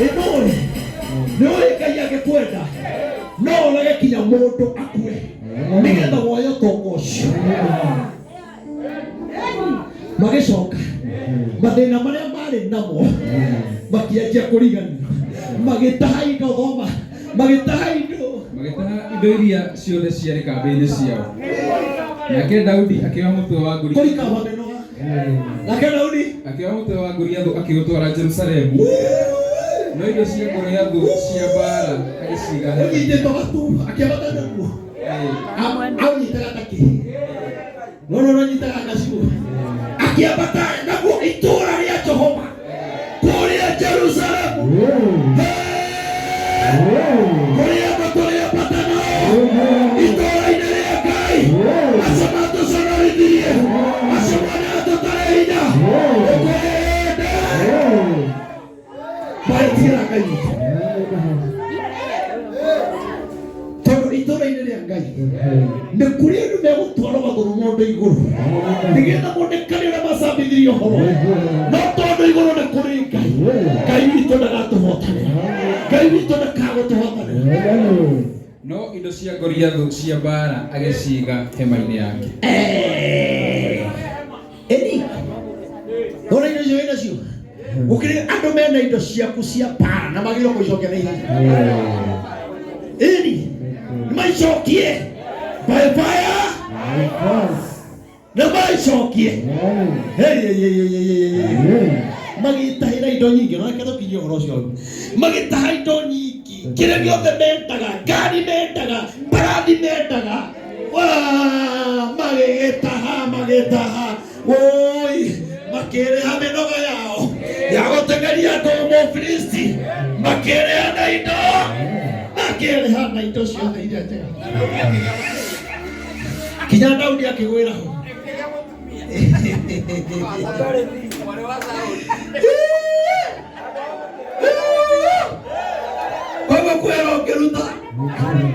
Ĩnũĩ nĩ ũĩ Ngai angĩkwenda no orage kinya mũndũ akue nĩgetha woye ũtonga ũcio. Magĩcoka mathĩna marĩa marĩ namo makĩanjia kũriganĩrwo, magĩtaha indo, thoma, magĩtaha indo. Magĩtaha indo iria ciothe ciarĩ kambĩ-inĩ ciao. Nake Daudi akĩoya mũtwe wa Goliathũ. Kũrika mĩnoga. Nake Daudi Akĩoya mũtwe wa Goliathũ akĩũtwara Jerusalemu. No indo cia Goliathũ cia mbaara agĩciiga hema-inĩ. Ũnyitĩtwo gatu akĩambata naguo. Aũnyitaga ta kĩ no no nyitaga gacigo akĩambata naguo itũũra rĩa Jehova kũrĩa Jerusalemu. Kũrĩa andũ tũrĩambata nao itũũra-inĩ rĩa Ngai, acio matũconorithirie, acio monaga tũtarĩ hinya, ũkũrĩte maretigĩra Ngai witũ, tondũ itũũra-inĩ rĩa Ngai nĩ kũrĩ andũ megũtwarwo magũrũ mondo igũrũ nĩgetha monekane ũrĩa macambithirie ũhoro. No tondũ igũrũ nĩ kũrĩ Ngai, Ngai witũ ndagatũhotanĩra, Ngai witũ ndakagũtũhotanĩra. No indo cia Goliathũ cia mbaara agĩciiga hema-inĩ yake. Ĩni ona indo icio wĩnacio, gũkĩrĩ andũ mena indo ciaku cia mbara na magĩrĩirwo kũicokia na ihenya. Ĩni nĩmaicokie by fire, nĩmaicokie. Hey, hey, hey, hey, hey, hey, hey. Magĩtahĩra indo nyingĩ, no reke tũkinyie ũhoro ũcio hau. Magĩtaha indo nyingĩ, kĩrĩa gĩothe mendaga, ngari mendaga, mbarathi mendaga. Waa, magĩgĩtaha, magĩtaha, woi, makĩrĩha mĩnoga yao ya gũteng'eria andũ Mũfilisti, makĩrĩha na indo, makĩrĩha na indo ciothe iria njega, kinya Daudi akĩgwĩra ho. Koguo kwĩra ũngĩruta.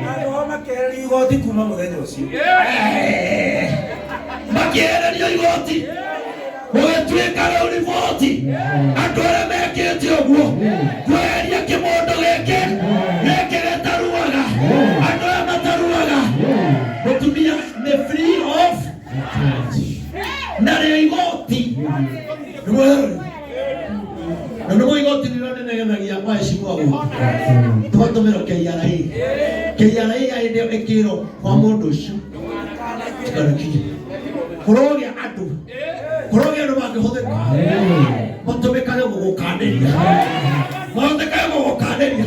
Andũ ao makĩehererio igoti kuma mũthenya ũcio. Makĩehererio igoti, gũgĩtuĩka rĩu riboti andũ arĩa mekĩte ũguo kweheria kĩmondo gĩkĩ gĩkĩ gĩtaruaga, andũ aya mataruaga, mũtumia nĩ free of narĩo igoti nĩmwerori na nĩguo igoti nĩrĩo rĩnegenagia waheshimiwa gũkũ tũgatũmĩrwo KRA. KRA ya hĩndĩ ĩyo ĩkĩrwo kwa mũndũ ũcio tikanakinye kũrogĩa andũ, kũrogĩa andũ mangĩhũthĩka matũmĩkage gũgũkanĩria, mahũthĩkage gũgũkanĩria,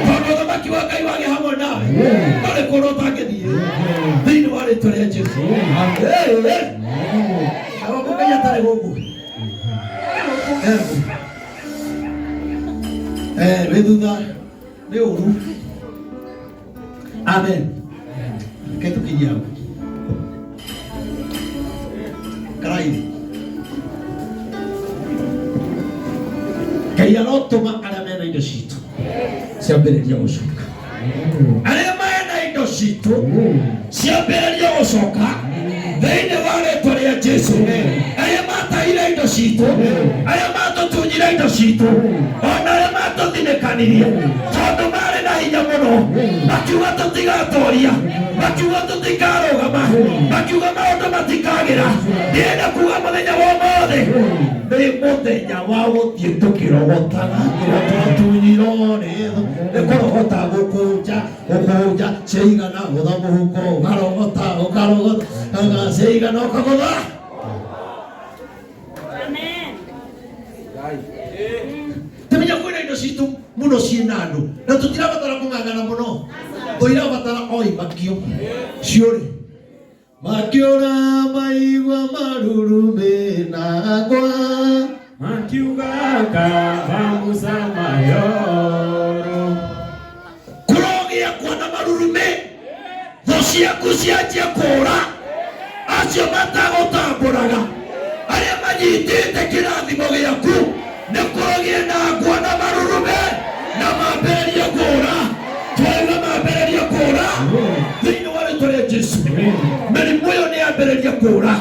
tondũ ũthamaki wa Ngai wagĩa hamwe nawe ndũrĩ kũndũ ũtangĩthiĩ thĩinĩ wa rĩtwa rĩa Jesu. Ngai atarĩ gũkũ. Wĩ thutha nĩ ũru. Amen. Reke tũkinyie hau. Karai Ngai arotũma arĩa mena indo citũ ciambĩrĩria gũcoka, arĩa mena indo citũ ciambĩrĩria gũcoka thĩinĩ wa rĩtwa rĩa Jesu. Arĩa matahire indo citũ, arĩa matũtunyire indo citũ, ona arĩa matũthinĩkanirie tondũ marĩ na hinya mũno, makiuga tũtigatoria, makiuga tũtikarũgama, makiuga maũndũ matikagĩra, ndĩrenda kuga mũthenya wa ũmũthĩ nĩ mũthenya wa gũthiĩ tũkĩrogotaga kĩrĩa twatunyirwo nĩ thũ. Nĩ kũrogota, gũkũnja, gũkũnja ciaigana, gũtha mũhuko, ũkarogota, ũkarogota ciaigana, ũkagũtha. Tũmenya kwĩna indo citũ mũno ciĩna andũ na tũtirabatara kũng'ang'ana mũno, tũirabatara o imakio ciũrĩ. Makĩũra maigua marurumĩ na ngwa. Makiuga kaba Musa mayoro. Kũrogĩa kuona marurumĩ, thũ ciaku cianjia kũũra, acio matagũtambũraga, arĩa manyitĩte kĩrathimo gĩaku, nĩ kũrogĩe na ngwa na marurumĩ na mambĩrĩrie kũũra. Twaigua mambĩrĩrie kũũra thĩinĩ wa rĩtwa rĩa Jesu. Mĩrimũ ĩyo nĩ yambĩrĩria kũũra,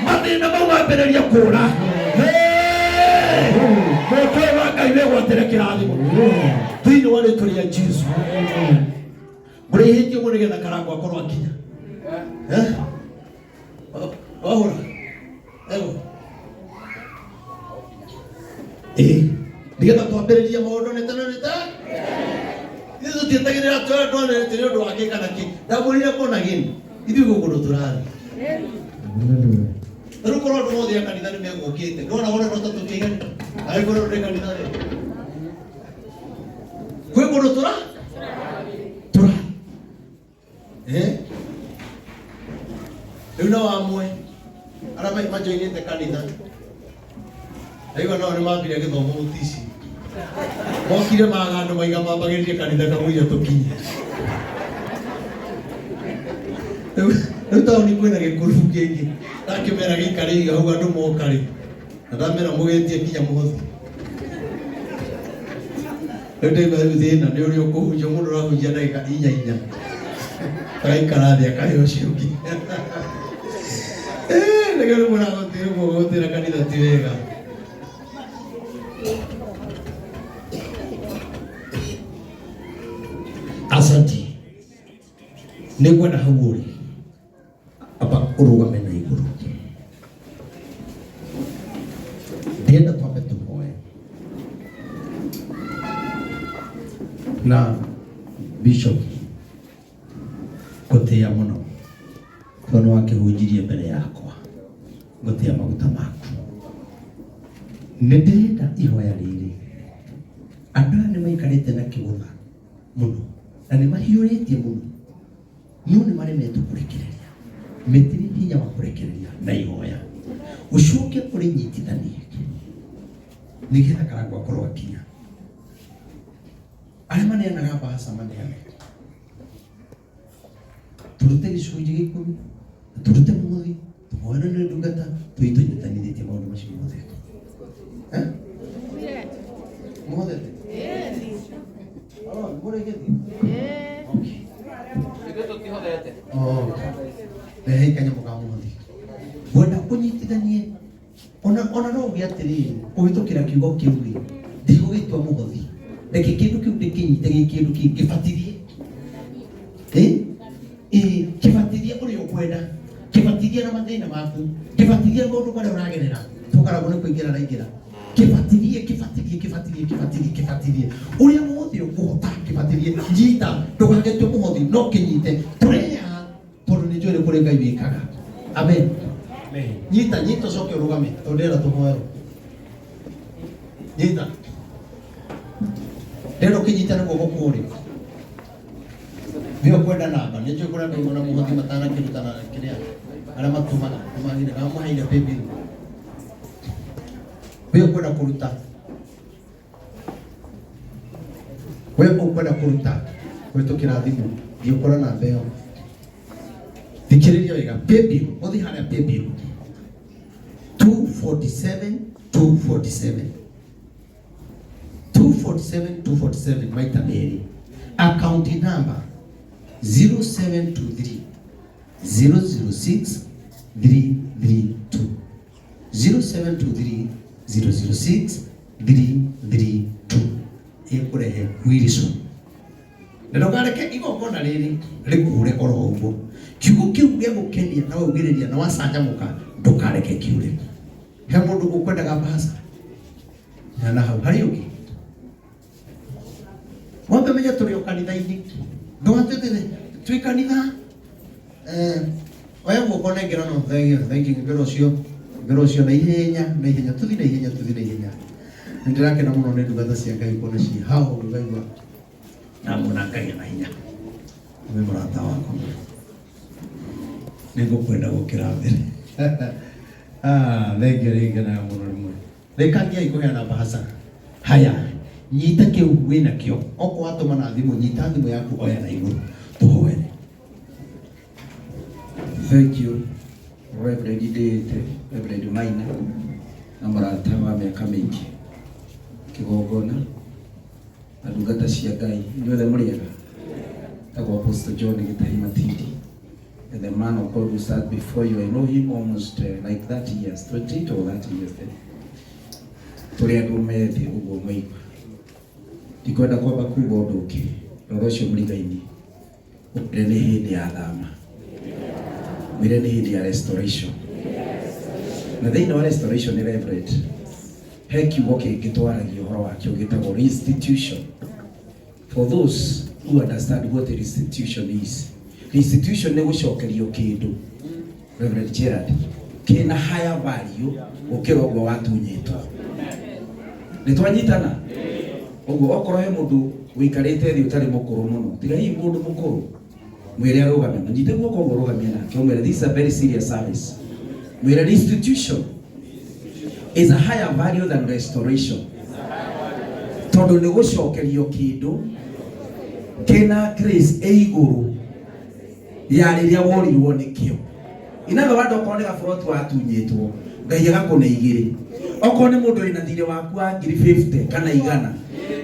mathĩna mau mambĩrĩria kũũra. Hey! Wĩgwatĩre kĩrathimo thĩinĩ wa rĩtwa rĩa Jesu. Mũrĩhĩtie ũguo nĩgetha karango akorwo akinya. Eh? Wahũra ego ĩĩ nĩgetha twambĩrĩrie maũndũ nĩ tene nĩ tene. Ithuĩ tũtietagĩrĩra twanĩrĩte nĩ ũndũ wa kĩ kana kĩ. Ndamwĩrire kũna gĩni ithuĩ gwĩ kũndũ tũrathiĩ. Rĩu korwo andũ othe a kanitha nĩ megũkĩte, ndona wona no ta tũkĩigani angĩkorwo ndĩ kanitha rĩ kwĩ kũndũ tũra tũra. Eh? Rĩu no amwe arĩa majoinĩte kanitha ndaigua nao nĩ mambire gĩthomo mũtici mokire maga andũ maiga mambagĩrĩrie kanitha kamũira tũkinye. Rĩu rĩu taũni kwĩna gĩkurubu kĩngĩ ndakĩmera gĩikarĩire hau andũ moka rĩ, na ndamera mũgĩtie nginya mũhothi. Rĩu ndaigua rĩu thĩna nĩ ũrĩa ũkũhunjia mũndũ ũrahunjia ndagĩka inya inya agaikara thĩ akahe ũcio ũngĩ. Eh, nĩkĩo rĩu mũragũtĩra mũgũtĩra kanitha ti wega. Asanti. Nĩ ngwenda hau ũrĩ amba ũrũgame na igũrũ. Ndĩrenda twambe tũhoe na bishop ngũtĩĩa mũno tondũ nĩ wakĩhunjirie mbere yakwa, ngũtĩĩa maguta maku. Nĩ ndĩrenda ihoya rĩrĩ, andũ aya nĩ maikarĩte na kĩgũtha mũno na nĩ mahiũrĩtie mũno, no nĩ maremetwo kũrekereria. Mĩtiri hinya wa kũrekereria na ihoya, ũcoke ũrĩnyitithanie nĩgetha karango akorwo akinya. Arĩa maneanaga mbaca maneane, tũrute gĩcunjĩ gĩa ikũmi na tũrute mũhothi, tũhoere nĩ ndungata, tũthiĩ tũnyitanithĩtie maũndũ macio mothe. Eh? Mũhotete? Oh, mũrĩgĩthi? Okay. Oh. Rehei kanyamũ ka mũhothi. Ngwenda ũnyitithanie ona ona no uge atĩrĩrĩ, kũhĩtũkĩra kiugo kĩu rĩ, ndigũgĩtua mũhothi, reke kĩndũ kĩu ndĩkĩnyite gĩ kĩndũ kĩngĩ kĩbatithie. Ĩ ĩ kĩbatithie ũrĩa ũkwenda, kĩbatithie na mathĩna maku, kĩbatithie na maũndũ marĩa ũragerera, tũkaragwo nĩ kũingĩra raingĩra. Kĩbatithie, kĩbatithie, kĩbatithie, kĩbatithie, kĩbatithie ũrĩa wothe ũkũhota, kĩbatithie. Nyita, ndũgagĩtue mũhothi, no kĩnyite. Tũrĩa tondũ nĩ njũĩ nĩ kũrĩ Ngai wĩkaga. Amen. Nyita, nyita ũcoke ũrũgame tondũ ndĩrenda tũhoerwo. Nyita, ndĩrenda ũkĩnyita na guoko kũrĩa. Nĩ ũkwenda namba, nĩ njũĩ kũrĩ andũ ona mũhothi matanakĩruta na kĩrĩa arĩa matũmaga nĩ magire na maheire paybill. We ũkwenda kũruta, we ũkwenda kũruta kũhĩtũkĩra thimũ, thiĩ ũkore namba ĩyo. Thikĩrĩria wega, paybill, ũthiĩ harĩa paybill 247 247 247 247 maita merĩ, account number 0723 006 332, 0723 006 332 ĩkũrehe Wilson. Na ndũkareke igongona rĩrĩ rĩkũre oro ũguo. Kiugo kĩu gĩa gũkenia na waugĩrĩria na wacanjamũka, ndũkareke kĩure. He mũndũ ũkwendaga mbaca na hau harĩ ũngĩ wambe menye tũrĩ o kanitha-inĩ, ndũgatwĩte twĩ kanitha. Eh, oya guoko nengera no thengi thengi ngero ũcio, ngero ũcio na ihenya, na ihenya tũthi, na ihenya tũthi, na ihenya. Nĩ ndĩrakena mũno nĩ ndungata cia Ngai kuona ciĩ hau ngaigua ndamona Ngai na hinya. Wĩ mũrata wakwa, nĩ ngũkwenda gũkĩra mbere. Ah, thengiũ, nĩ ngenaga mũno rĩmwe. Rĩkagiai kũheana mbaca. Haya, nyita kĩu wĩnakĩo. Okorwo watũma na thimũ, nyita thimũ yaku, oya na igũrũ tũhoere. Thank you, Reverend Ndĩte, Reverend Maina, na mũrata wa mĩaka mĩingĩ, kĩgongona, na ndungata cia Ngai, inyuothe mũrĩega. Tagwo Apostle John Gĩtahi Matindi, and the man of God who sat before you, I know him almost like 30 years, 28 or 30 years then. Tũrĩ andũ methĩ ũguo mwaigua. Ndikwenda kwamba kuga ũndũ ũngĩ. Rora ũcio mũrigaini, ũmwĩre nĩ hĩndĩ ya thama, mwĩre nĩ hĩndĩ ya restoration. Na thĩinĩ wa restoration nĩ Reverend, he kiugo kĩngĩ twaragia ũhoro wakĩo gĩtagwo restitution. For those who understand what a restitution is, restitution nĩ gũcokerio kĩndũ, Reverend Gerard, kĩna higher value gũkĩra ũguo watunyĩtwo. Nĩ twanyitana ũguo? Okorwo he mũndũ ũikarĩte thĩ ũtarĩ mũkũrũ mũno, tiga hihi mũndũ mũkũrũ, mwĩre arũgame, mũnyite guoko ũguo, rũgamie nake, ũmwĩre this is a very serious service. Mwĩre restitution is a higher value than restoration, tondũ nĩ gũcokerio kĩndũ kĩna grace ĩ igũrũ ya rĩrĩa worirwo nĩkĩo. In other words, okorwo nĩ gaburoti watunyĩtwo, Ngai agakũne igĩrĩ. Okorwo nĩ mũndũ wĩna thirĩ waku wa ngiri 50 kana 100,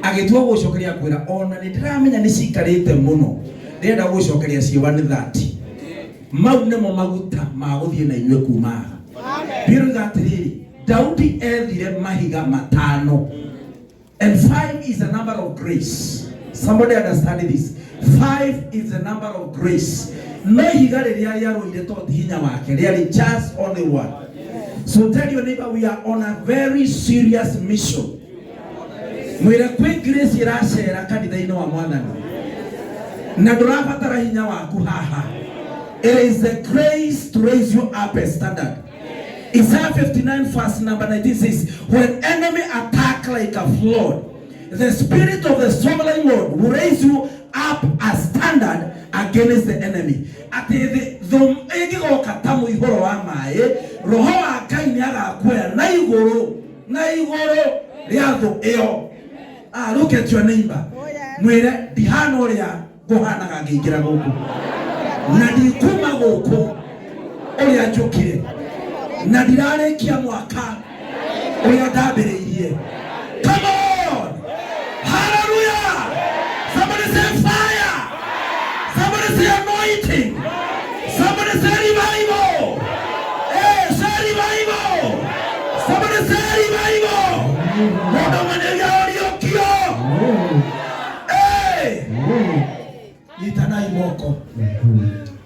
agĩtua gũcokeria akwĩra, ona nĩ ndĩramenya nĩ cikarĩte mũno, ndĩrenda gũcokeria ciĩ 130. Mau nĩmo maguta ma gũthiĩ na inyuĩ kuma haha. Biruga atĩrĩrĩ, Daudi ethire mahiga matano, and five is the number of grace. Somebody understand this. Five is the number of grace. No ihiga rĩrĩa rĩarũire to ti hinya wake, rĩarĩ just only one. So tell your neighbor, we are on a very serious mission. Mwĩre kwĩ grace ĩracera kanitha-inĩ wa Mwathani, na ndũrabatara hinya waku haha. It is the grace to raise you up a standard. Isaiah 59 verse number 19 says, when enemy attack like a flood, the spirit of the sovereign Lord will raise you up a standard against the enemy. Atĩ thũ ĩngĩgoka ta mũihũro wa maĩ, roho wa Ngai nĩ agakuoya na igũrũ, na igũrũ rĩa thũ ĩyo. Ah, look at your neighbor. Mwĩre, ndihana ũrĩa ngũhanaga ngĩingĩra gũkũ, na ndikuma gũkũ ũrĩa njũkire, na ndirarĩkia mwaka ũrĩa ndambĩrĩirie. Come on, hallelujah! Somebody say fire, somebody say anointing, somebody say revival. Hey, say revival. Somebody say revival. Mũndũ mwenyewe ũriũkio. Hey, nyitanai moko.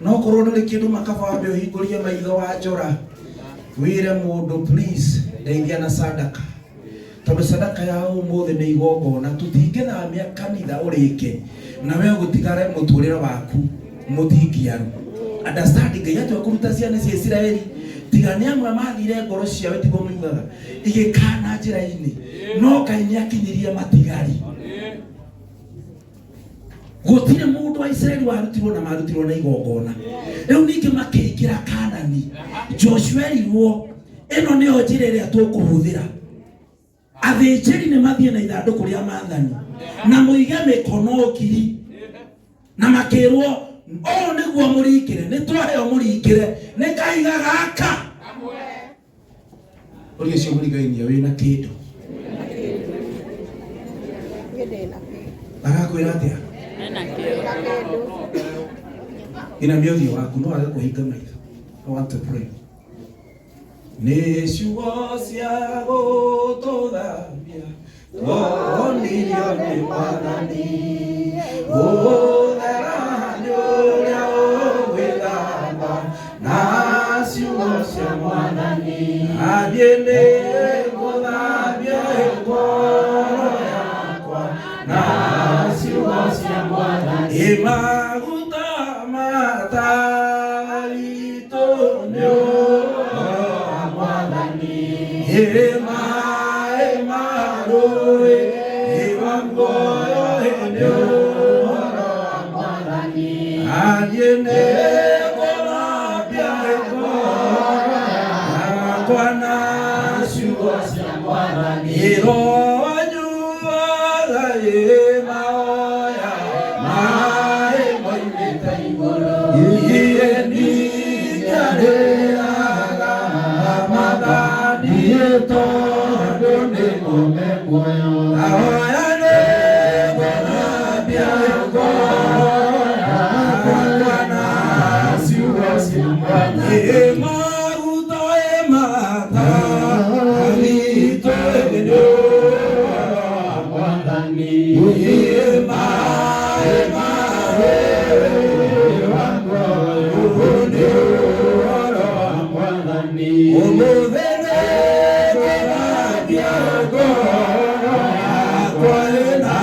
No korwo ndũrĩ kĩndũ, makaba wambe ũhingũrie maitho wa njora, wĩre mũndũ, please ndeithia na sadaka, tondũ sadaka ya ũmũthĩ nĩ igongona. Tũtingĩthamia kanitha ũrĩke na we gũtigare mũtũrĩre waku mũtingiaru. Understand, Ngai atua kũruta ciana cia Isiraeli, tiga nĩ amwe mathire ngoro ciao, tiguo muigaga, igĩkana njĩra-inĩ, no Ngai nĩ akinyirie matigari. Gũtirĩ mũndũ wa Isiraeli warutirwo na marutirwo na igongona. Rĩu ningĩ makĩingĩra Kanani, Joshua erirwo, ĩno nĩyo njĩra ĩrĩa tũkũhũthĩra. Athĩnjĩri nĩ mathiĩ na ithandũkũ rĩa maathani na mũige mĩkono 1,000, na makĩrwo, ũũ nĩguo mũringĩre. Nĩ twaheo mũringĩre nĩ kahiga gaka. Ũrĩa ũcio mũrigainie wĩna kĩndũ arakwĩra atĩa? Inamia ũthiũ waku, no wage kũhinga maitho. I want to pray. Nĩ ciugo cia gũtũthambia tuonirio nĩ Mwathani, gũthera nĩ ũrĩa ũgwĩthamba na ciugo cia Mwathani. Athiĩ nĩ gũthambia ngoro yakwa na ciugo cia Mwathani. Ĩ maguta mataritũ nĩ ũhoro wa Mwathani, ĩ maĩ ma rũĩ wa muoyo nĩ ũhoro wa Mwathani. Athiĩ nĩ gũthambia ngoro yakwa na ciugo cia Mwathani. Ĩronyuaga ĩ mahoya maĩ moimĩte igũrũ, iĩ ningĩarĩaga mathani tondũ nĩmo me muoyo. Ahoya nĩ gũthambia ngoro yakwa na ciugo cia Mwathani. Ĩ maguta ĩ mataritũ nĩ ũhoro wa Mwathani. Ngũthambia ngoro yakwa na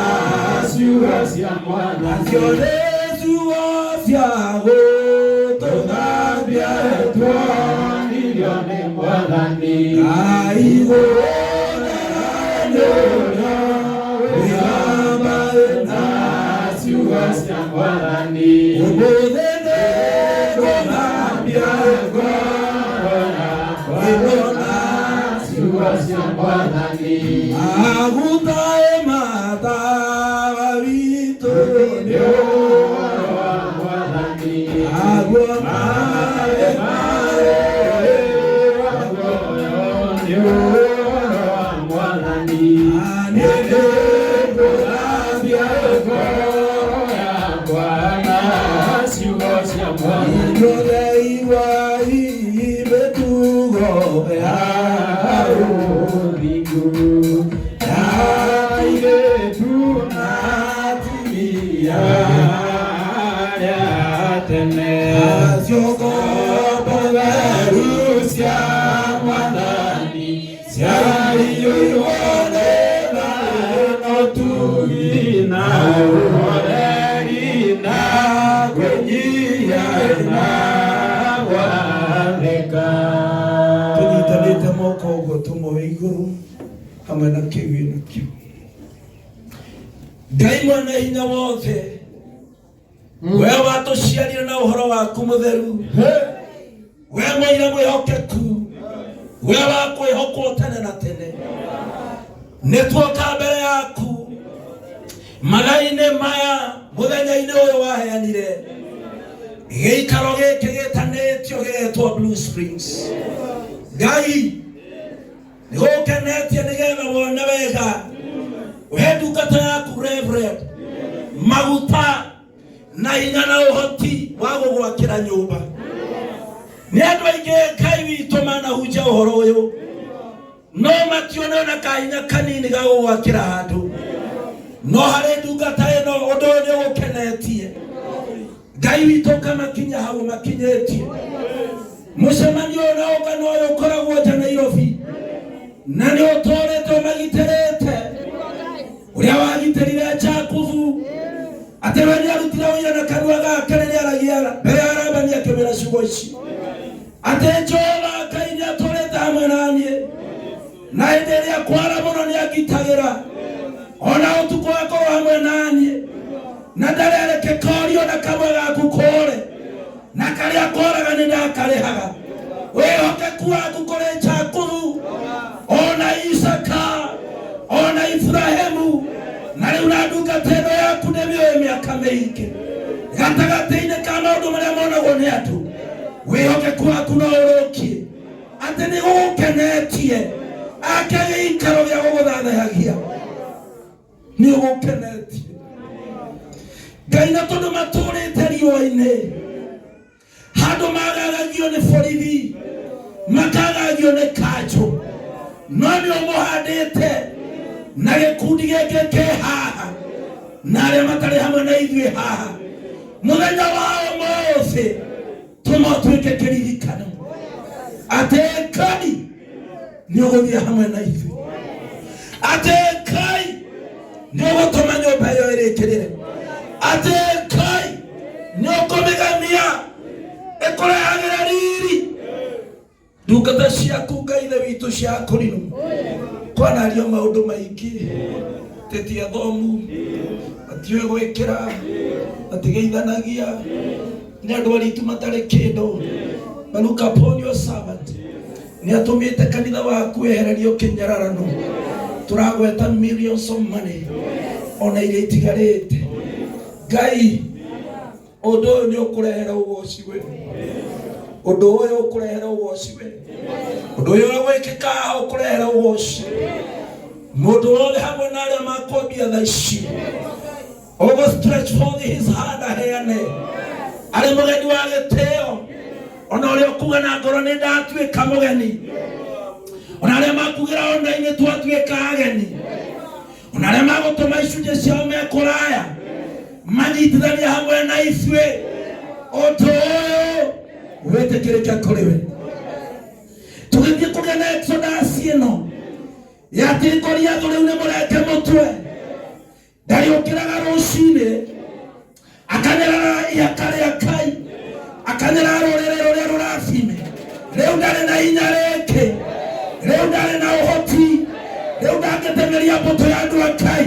ciugo cia Mwathani. Nacio nĩ ciugo cia gũtũthambia tuonirio nĩ Mwathani. Ngai gũthera nĩ ũrĩa wĩthamba na ciugo cia Mwathani. Ũmũthĩ nĩ ngũthambia ngoro yakwa na ciugo cia Mwathani. Maguta matawa witũ nĩ ũhoro wa Mwathani. Aguo maĩ maĩ wa muoyo nĩ ũhoro wa Mwathani. Niĩ nĩngũthambia ngoro yakwa na ciugo cia Mwathani. Inyuothe iguai mĩtugo ya ũthingu ya airĩtu na atumia arĩa a tene. Acio ngombo theru cia Mwathani ciaiyũirwo nĩ thayũ na ũtugi na ũhoreri na kwĩnyihia na gwathĩka. Tũnyitanĩte moko ũguo tũmoe igũrũ hamwe na kĩu nakĩo. Ngai mwene hinya wothe, we watũciarire na ũhoro waku mũtheru, we mũira mwĩhokeku, we wa kwĩhokwo tene na tene, nĩ tuoka mbere yaku mathaa-inĩ maya mũthenya-inĩ ũyũ waheanire gĩikaro gĩkĩ gĩtanĩtio gĩgetwo Blue Springs. Ngai nĩgũkenetie nĩgetha wone wega ũhe ndungata yaku Reverend maguta na hinya na ũhoti wa gũgwakĩra nyũmba. Nĩ andũ aingĩ Ngai witũ manahunjia ũhoro ũyũ no matione ona kahinya kanini ga gũgwakĩra handũ, no harĩ ndungata ĩno ũndũ ũyũ nĩ ũgũkenetie. Ngai witũ ũkamakinya hau makinyĩtie. Mũcemanio ũyũ na ũngano ũyũ ũkoragwo nja Nairobi na nĩ ũtũrĩte ũmagitĩrĩte ũrĩa wagitĩrire Jakubu atĩ we nĩarutire ũira na kanua gake rĩrĩa aragia mbere ya Labani akĩmwĩra ciugo ici atĩ Jehova Ngai nĩatũrĩte hamwe na niĩ na hĩndĩ ĩrĩa kwara mũno nĩangitagĩra ona ũtukũ akorwo hamwe na niĩ na ndarereke korio na kamwe gaku kũre na karĩa koraga nĩ ndakarĩhaga. Wĩhokeku waku kũrĩ Jakubu ona Isaka ona Iburahĩmu na rĩu na ndungata ĩno yaku nĩ mĩoĩ mĩaka mĩingĩ gatagatĩ-inĩ ka maũndũ marĩa monagwo nĩ andũ, wĩhokeku waku no ũrũkie atĩ nĩ gũgũkenetie ake gĩikaro gĩa gũgũthathayagia nĩ ũgũkenetie Ngai, na tondũ matũrĩte riũa-inĩ handũ magagagio nĩ borithi makagagio nĩ kanjũ, no nĩ ũmũhandĩte na gĩkundi gĩkĩ kĩ haha na arĩa matarĩ hamwe na ithuĩ haha mũthenya wa ũmũthĩ tũma ũtuĩke kĩririkano atĩ Ngai nĩ ũgũthiĩ hamwe na ithuĩ, atĩ Ngai nĩ ũgũtũma nyũmba ĩyo ĩrĩkĩrĩre, atĩ Ngai nĩ ũkũmĩgemia ĩkũrehagĩre riri. Ndungata ciaku Ngai ithe witũ cia kũrinũ kwanario maũndũ maingĩ tĩti athomu matiũĩ gwĩkĩra matigeithanagia nĩ andũ aritũ matarĩ kĩndũ. But look upon your servant, nĩ atũmĩte kanitha waku wehererio kĩnyararano. Tũragweta millions of money ona iria itigarĩte. Ngai, ũndũ ũyũ nĩ ũkũrehera ũgoci we, ũndũ ũyũ ũkũrehera ũgoci we, ũndũ ũyũ ũgwĩkĩka haha ũkũrehera ũgoci. Mũndũ wothe hamwe na arĩa makwambia thaa ici ũgũ stretch forth his hand aheane arĩ mũgeni wa gĩtĩo, ona ũrĩa ũkuga na ngoro nĩ ndatuĩka mũgeni, ona arĩa makugĩra ona-inĩ twatuĩka ageni, ona arĩa magũtũma icunjĩ ciao me kũraya manyitithania hamwe na ithuĩ, ũndũ ũyũ wĩtĩkĩrĩke kũrĩ we. Tũgĩthiĩ kũgĩa na exodus ĩno. Ya atĩ Goliathũ rĩu nĩ mũrenge mũtwe, ndariũkĩraga rũcinĩ akanyarara ihaka rĩa Ngai, akanyarara rũrĩrĩ rũrĩa rũrathime. Rĩu ndarĩ na hinya rĩngĩ, rĩu ndarĩ na ũhoti, rĩu ndangĩteng'eria mbũtũ ya andũ a Ngai,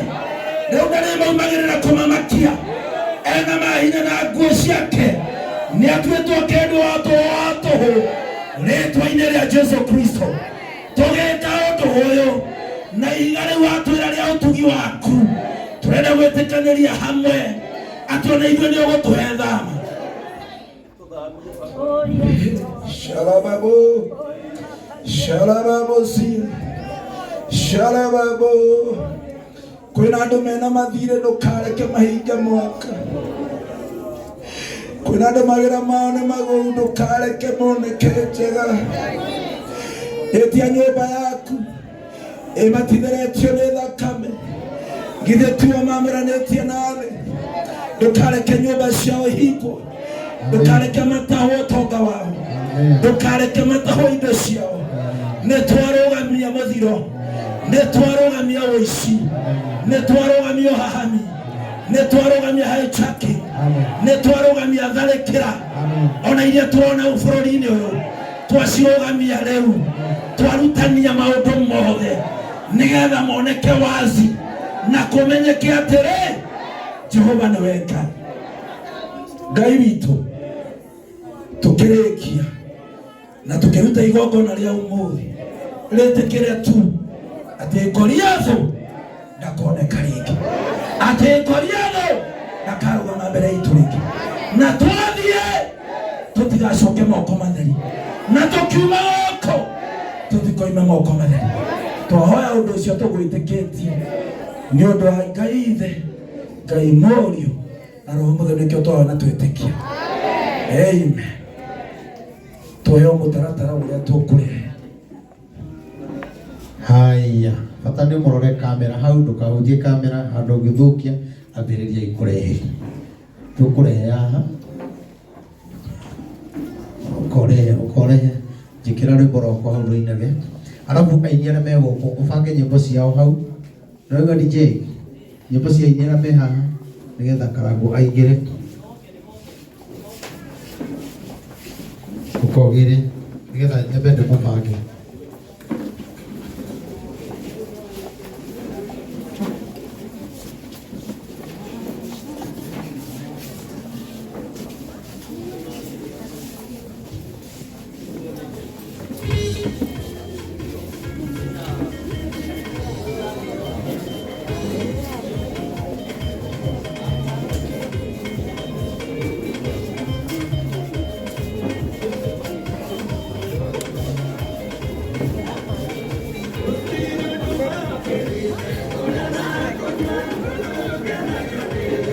rĩu ndarĩ maumagĩrĩra kũmamakia. Ena mahinya na nguo ciake, nĩ atuĩtwo kĩndũ wa tũhũ wa tũhũ rĩtwa-inĩ rĩa Jesu Kristo. Tũgĩka ũndũ ũyũ na ihiga rĩu watwĩra rĩa ũtugi waku, tũrenda gwĩtĩkanĩria hamwe atĩ ona ithuĩ nĩ ũgũtũhe thama. Shalababo, shalababo si, shalababo. Kwĩna andũ mena mathirĩ ndũkareke mahinge mwaka. Kwĩna andũ mawĩra mao nĩ magũu ndũkareke moneke njega. Ĩtia nyũmba yaku ĩmatitheretio nĩ thakame, githĩ tiwe mamũranĩtie na thĩ. Ndũkareke nyũmba ciao ihingwo, ndũkareke matahwo ũtonga wao, ndũkareke matahwo indo ciao. Nĩ twarũgamia mũthiro, nĩ twarũgamia ũici, nĩ twarũgamia ũhahami, nĩ twarũgamia hijacking, nĩ twarũgamia tharĩkĩra ona iria tũrona bũrũri-inĩ ũyũ, twacirũgamia rĩu, twarutania maũndũ mothe nĩgetha moneke wazi na kũmenyeke atĩrĩ, Jehova nĩwe Ngai. Ngai witũ, tũkĩrĩkia na tũkĩruta igongona rĩa ũmũthĩ, rĩtĩkĩre tu atĩ Goliathũ ndakoneka rĩngĩ, atĩ Goliathũ ndakarũgama mbere itũ rĩngĩ, na twathiĩ tũtigacoke moko matheri, na tũkiuma gũkũ tũtikoime moko matheri. Twahoya ũndũ ũcio tũgwĩtĩkĩtie nĩ ũndũ wa Ngai Ithe, Ngai Mũriũ na Roho Mũtheru, nĩkĩo twahoya na twĩtĩkia. Amen. Tuheo mũtaratara ũrĩa tũkũrehe. Haya, bata nĩ mũrore kamera hau, ndũkahutie kamera handũ ũngĩthũkia, ambĩrĩria ikũrehe. Tũkũrehe haha, ũkorehe, ũkorehe, njĩkĩra rwĩmbo rwakwa hau rũinage. Arabu aini arĩa me gũkũ ũbange nyĩmbo ciao hau. Nĩwaigua DJ? Nyĩmbo cia aini arĩa me haha nĩgetha Karangũ aingĩre. Ũkogĩre nĩgetha nyambe ndĩmũbange.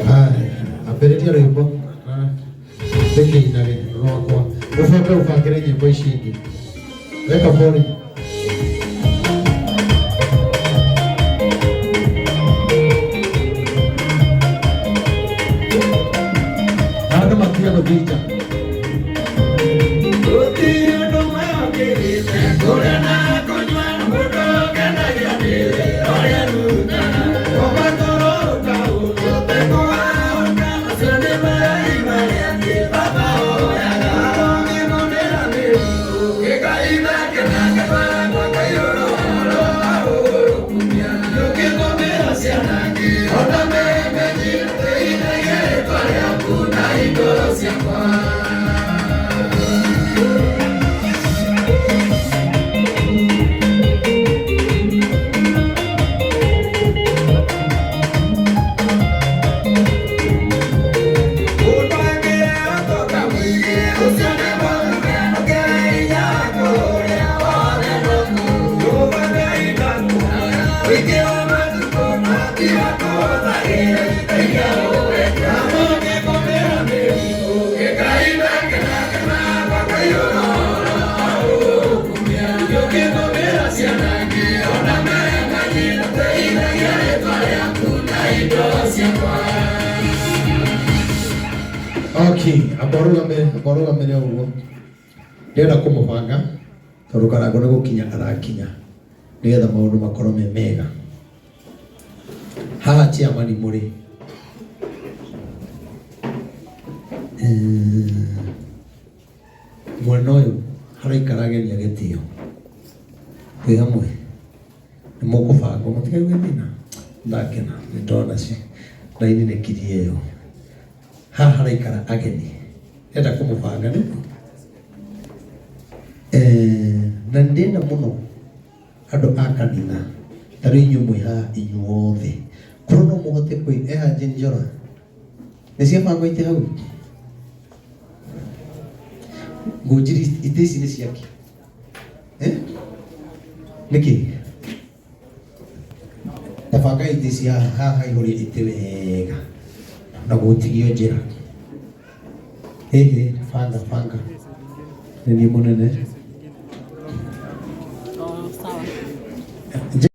Haya, ambĩrĩria rwĩmbo na ndĩkĩinage rwakwa, ũcoke ũbangĩre nyĩmbo ici ingĩ. Weka volume. Na andũ matige gũthiĩ nja. Okay, amba ũrũgamĩre ũguo. Ndĩrenda kũmũbanga tondũ Karangũ nĩ gũkinya arakinya. Nĩgetha maũndũ makorwo me mega. Haha chairman mũrĩ. Mwena ũyũ haraikara ageni a gĩtĩo. Twĩ hamwe. Nĩ mũkũbangwo mũtikaigue thĩna. Ndakena nĩ ndona ci raini nĩ kirie ĩyo. Haha haraikara ageni. Enda kũmũbanga nĩguo. Na nĩ ndĩrenda mũno andũ a kanitha ta rĩu inyuĩ mwĩ haha inyuothe korwo no mũhote kwĩ eha Jane Njora nĩ ciabangwo itĩ hau ngũnjiri itĩ ici nĩ ciake eh? Nĩkĩ tabanga itĩ ici haha haha ihũrie itĩ wega na gũtigio njĩra. Ĩhĩ, banga banga nĩ niĩ mũnene.